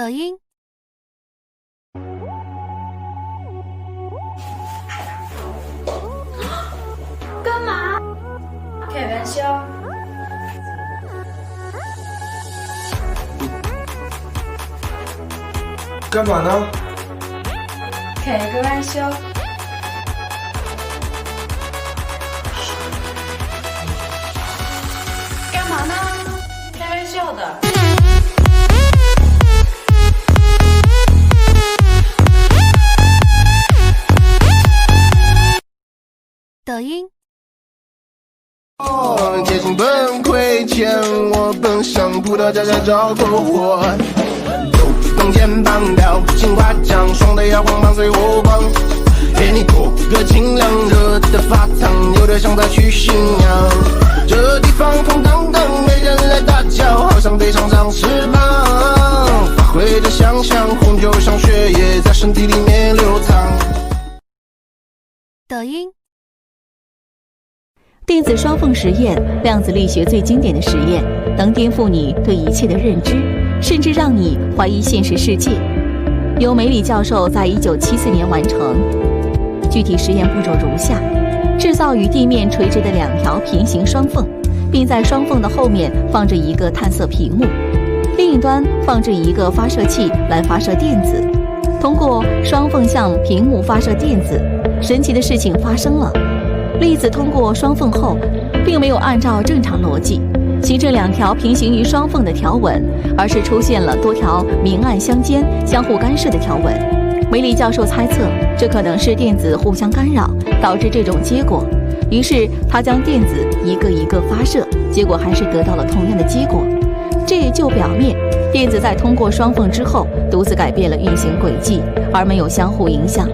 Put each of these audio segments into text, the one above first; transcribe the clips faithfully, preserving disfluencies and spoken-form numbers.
抖音。干嘛？开玩笑。干嘛呢？开个玩笑。干嘛呢？开玩笑的。抖音。抖音。电子双缝实验，量子力学最经典的实验，能颠覆你对一切的认知，甚至让你怀疑现实世界。由梅里教授在一九七四年完成。具体实验步骤如下：制造与地面垂直的两条平行双缝，并在双缝的后面放置一个探测屏幕，另一端放置一个发射器来发射电子。通过双缝向屏幕发射电子，神奇的事情发生了。粒子通过双缝后，并没有按照正常逻辑形成两条平行于双缝的条纹，而是出现了多条明暗相间、相互干涉的条纹。梅里教授猜测，这可能是电子互相干扰，导致这种结果。于是他将电子一个一个发射，结果还是得到了同样的结果。这也就表明，电子在通过双缝之后，独自改变了运行轨迹，而没有相互影响。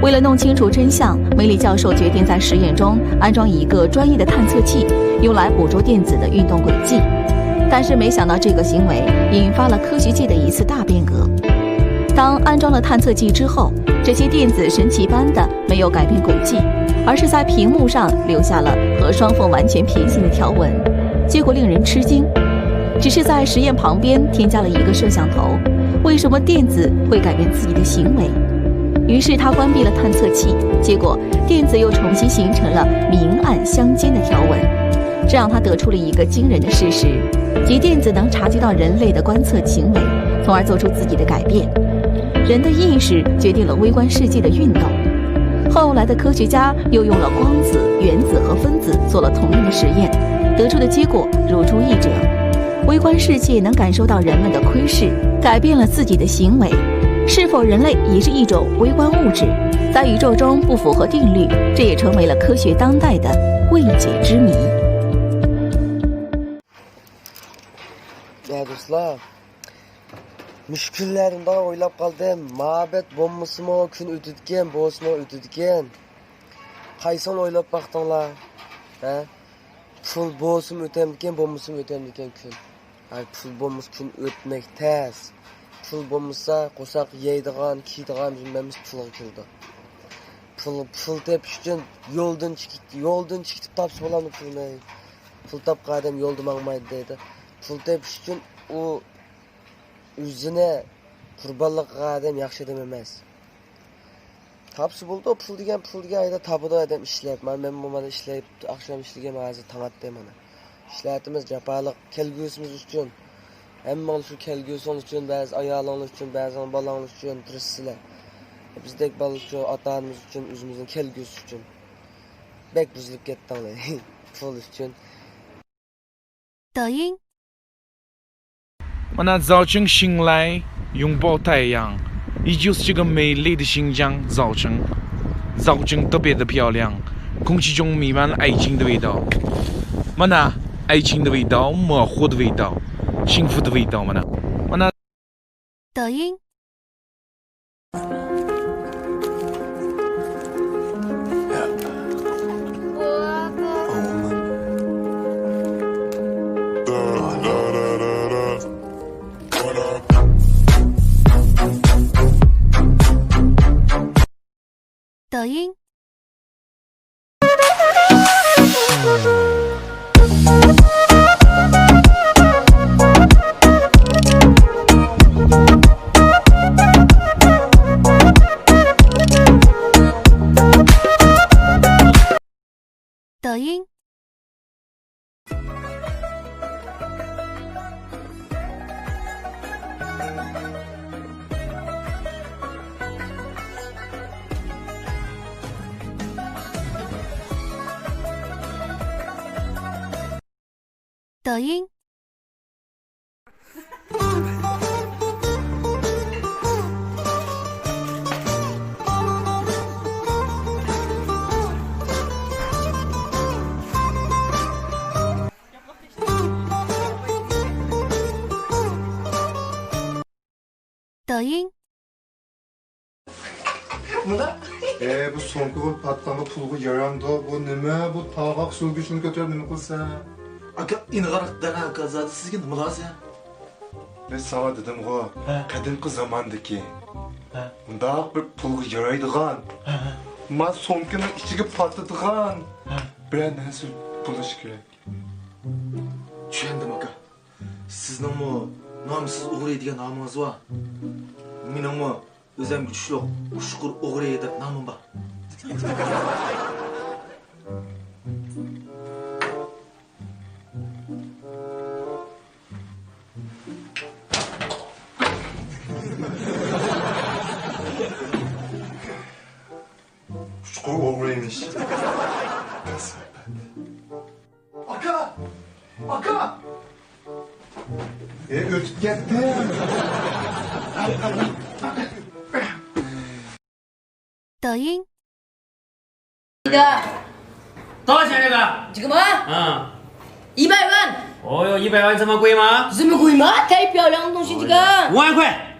为了弄清楚真相，梅里教授决定在实验中安装一个专业的探测器，用来捕捉电子的运动轨迹。但是没想到这个行为引发了科学界的一次大变革。当安装了探测器之后，这些电子神奇般的没有改变轨迹，而是在屏幕上留下了和双缝完全平行的条纹，结果令人吃惊。只是在实验旁边添加了一个摄像头，为什么电子会改变自己的行为？于是他关闭了探测器，结果电子又重新形成了明暗相间的条纹。这让他得出了一个惊人的事实，即电子能察觉到人类的观测行为，从而做出自己的改变。人的意识决定了微观世界的运动。后来的科学家又用了光子、原子和分子做了同样的实验，得出的结果如出一辙。微观世界能感受到人们的窥视，改变了自己的行为。是否人类也是一种微观物质？在宇宙中不符合定律，这也成为了科学当代的未解之谜。يا دوستلار، مۇشۇ كۈنلەردە مۇنداق ئويلاپ قالدىم، مۇھەببەت بولمىسىمۇ كۈن ئۆتىدىكەن، بولسىمۇ ئۆتىدىكەن. قايسىڭلار ئويلاپ باقتىڭلار؟ ھە؟ پۇل بولسىمۇ ئۆتەمدىكەن، بولمىسىمۇ ئۆتەمدىكەن كۈن. ھەي، پۇل بولمىسا كۈن ئۆتمەك تەس. پۇل بولمىسا قورساق يەيدىغان، كىيىدىغان ھەممىسى پۇلغا كېلىدۇ. پۇل، پۇل تېپىش ئۈچۈن يولدىن چىقىپ، يولدىن چىقىپ تاپسا بولامدۇ پۇلنى؟ پۇل تاپقان ئادەم يولدا ماڭمايدۇ دەيدۇ. پۇل تېپىش ئۈچۈن ئۇ ئۆزىنى قۇربانلىق قىلغان ئادەم ياخشى ئادەم ئەمەس. تاپسا بولىدۇ، پۇل دېگەن، پۇل دېگەن ئايدا تاپىدۇ ئادەم ئىشلەپ. مانا مەنمۇ مانا ئىشلەپ، ئاخشام ئىشلىگەن، ھازىر تاڭ ئاتتى مانا. ئىشلەۋاتىمىز جاپالىق كەلگۈسىمىز ئۈچۈن. ھەممىڭلار شۇ كەلگۈسىڭلار ئۈچۈن، بەزى ئايالىڭلار ئۈچۈن، بەزى بالاڭلار ئۈچۈن تىرىشىسىلەر. بىزدەك بالىلار ئۈچۈن، ئاتا-ئانىمىز ئۈچۈن، ئۆزىمىزنىڭ كەلگۈسى ئۈچۈن. بەك بۇزۇلۇپ كەتتىڭلار پۇل ئۈچۈن. 抖音。 مانا زاۋچىڭ شىڭلاي يۇڭباۋ تايياڭ، ئىجۇسچىگە مەيلى دېشىڭجاڭ زاۋچىڭ، زاۋچىڭ تبيت 漂亮، 空气中弥漫了爱情的味道. مانا 爱情的味道، 模糊的味道، 幸福的味道 مانا. مانا. 抖音。 抖音。抖音。 抖音。 مانا. ئەي، بۇ سومكىغا پاتقانغا پۇلغا يارامدۇ؟ بۇ نېمە؟ بۇ تاغاق سۈرگۈچنى كۆتۈرۈپ نېمە قىلسا؟ ئاكا، ئىنغاراق دەڭ ئاكا، زادى سىزگە نېمە لازىم؟ مەن ساڭا دېدىمغۇ، ھە. قەدىمكى زاماندىكى، ھە. مۇنداق بىر پۇلغا يارايدىغان، ھە، ھە. ما سومكىنىڭ ئىچىگە پاتىدىغان، ھە. بىرەر نەرسە بولۇشى كېرەك. چۈشەندىم، ئاكا. سىزنىڭمۇ نامسىز ئوغرى دېگەن نامىڭىز بار. مېنىڭمۇ ئۆزۈمگە چۈشلۈك ئۇچقۇر ئوغرى دەپ نامىم بار. ئۇچقۇر ئوغرى ئىمىش. ئاكا! ئاكا! ئە، ئۆتۈپ كەتتىم. 抖音。 一个。多少钱这个？这个吗？嗯。一百万。哦哟，一百万这么贵吗？这么贵吗？太漂亮的东西，这个。五万块。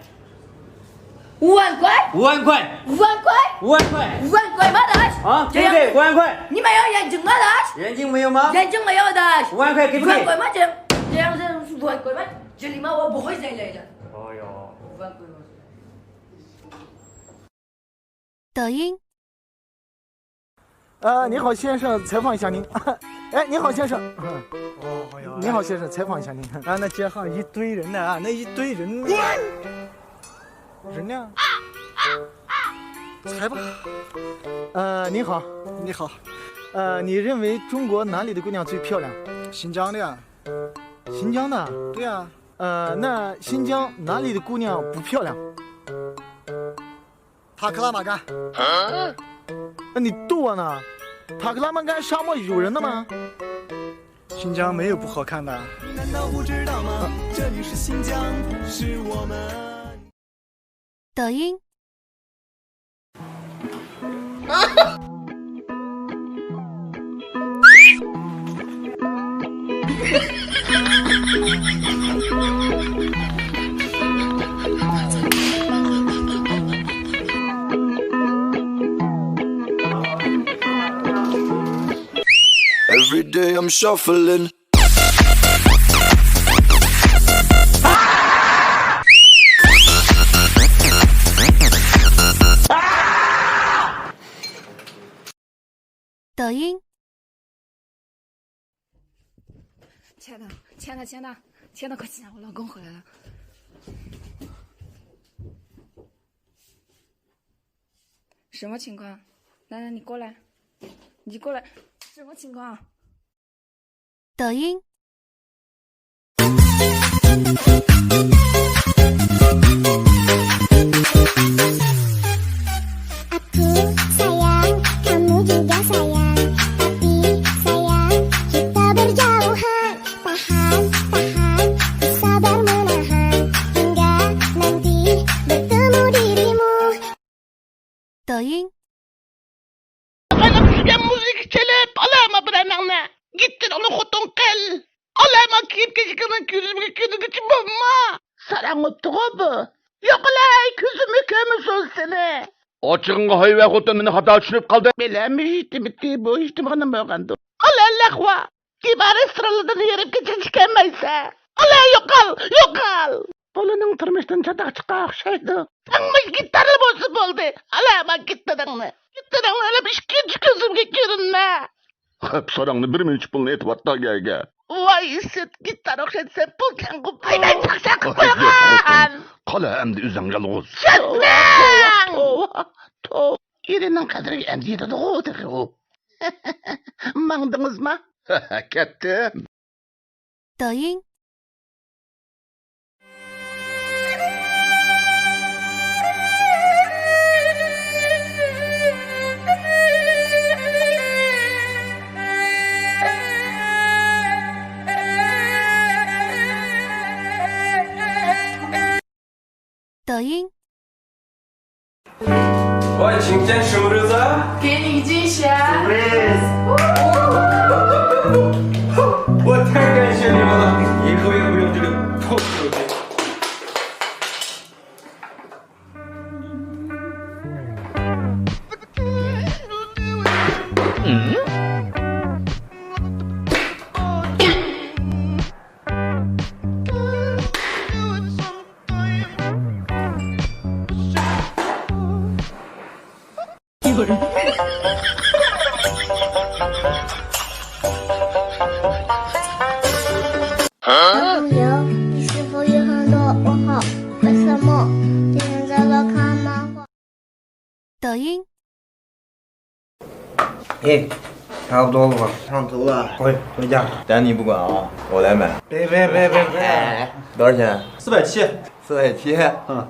五万块？五万块。五万块？五万块。五万块吗，大师？啊，对对，五万块。你没有眼睛吗，大师？眼睛没有吗？眼睛没有，大师。五万块给不给？五万块吗？这样，这样是五万块吗？这礼貌我不会再来了。哦哟。五万块吗？抖音。 啊，你好，先生，采访一下您。哎，你好，先生。哦，哎呦，你好，先生，采访一下您。啊，那街上一堆人呢，啊，那一堆人，人呢？采访。呃，你好。你好。呃，你认为中国哪里的姑娘最漂亮？新疆的呀。新疆的？对呀。呃，那新疆哪里的姑娘不漂亮？ 塔克拉玛干。那你逗我呢？塔克拉玛干沙漠有人的吗？新疆没有不好看的。难道不知道吗？这里是新疆，是我们。抖音。 Every day I'm shuffling. 抖音。亲爱的，亲爱的，亲爱的，亲爱的，快起来，我老公回来了。什么情况？来来，你过来，你过来，什么情况？ 抖音。 Aku sayang, kamu juga sayang. Tapi sayang, kita berjauhan. Tahan, tahan, ku sabar menahan. Hingga nanti bertemu dirimu. 抖音。 قايناپ چۈشكەن مۇزىكا چېلىپ، ئالەما بىرەرنىڭنى گىتتىرىڭنى خوتۇن قىل. ئالەما كىيىپ كېچىكىڭنى كۆزۈمگە كۆرۈنگۈچى بولما. ساراڭ ئوتتىغۇ بۇ. يوقىلاي، كۆزۈمگە كۆرمىسۇن سېنى. ئاچىقىڭغا ھايۋە خوتۇن، مېنى خاتا چۈشىنىپ قالدىڭ. بىلەممۇ يېتىمىتى بۇ يېتىمغىنە بولغاندۇ. ئالە لەقۋا. ئىبارە سىرلىدىن يېرىم كېچىگىچە كەلمەيسەن. ئالا يوقال، يوقال! بالىنىڭ تۇرمۇشتىن چاتاق چىققان ئوخشايدۇ. ساڭمۇ گىتارلا بولسا بولدى. ئالا ماڭا گىتارىڭنى. گىتارىڭنى ئېلىپ ئىككىنچى كۆزۈمگە كۆرۈنمە. خەپ ساراڭنى بىر مۇنچە پۇلنى ئېتىۋاتتا گەگە. ۋاي سىت، گىتار ئوخشايدۇ سەن پۇل تەڭ قىلىپ. ھەي مەن چاقچاق قىلىپ قويغان. قالا ئەمدى ئۆزۈڭ يالغۇز. سەتنىڭ! توۋا، توۋا. ئېرىنىڭ قەدرىگە ئەمدى يېتىدىغۇ تېخى ئۇ. ماڭدىڭىزما؟ كەتتىم. 抖音。 抖音。喂，请见什么人啊？给你一惊喜啊！我太感谢你们了，以后也不用这个破手机。朋友，你是否有很多问号？为什么？天天在这看漫画。抖音。哎，差不多了吧？上头了。喂，回家。等你不管啊，我来买。别别别别别！多少钱？四百七。四百七。嗯。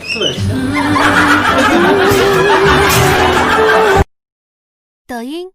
四百七。抖音。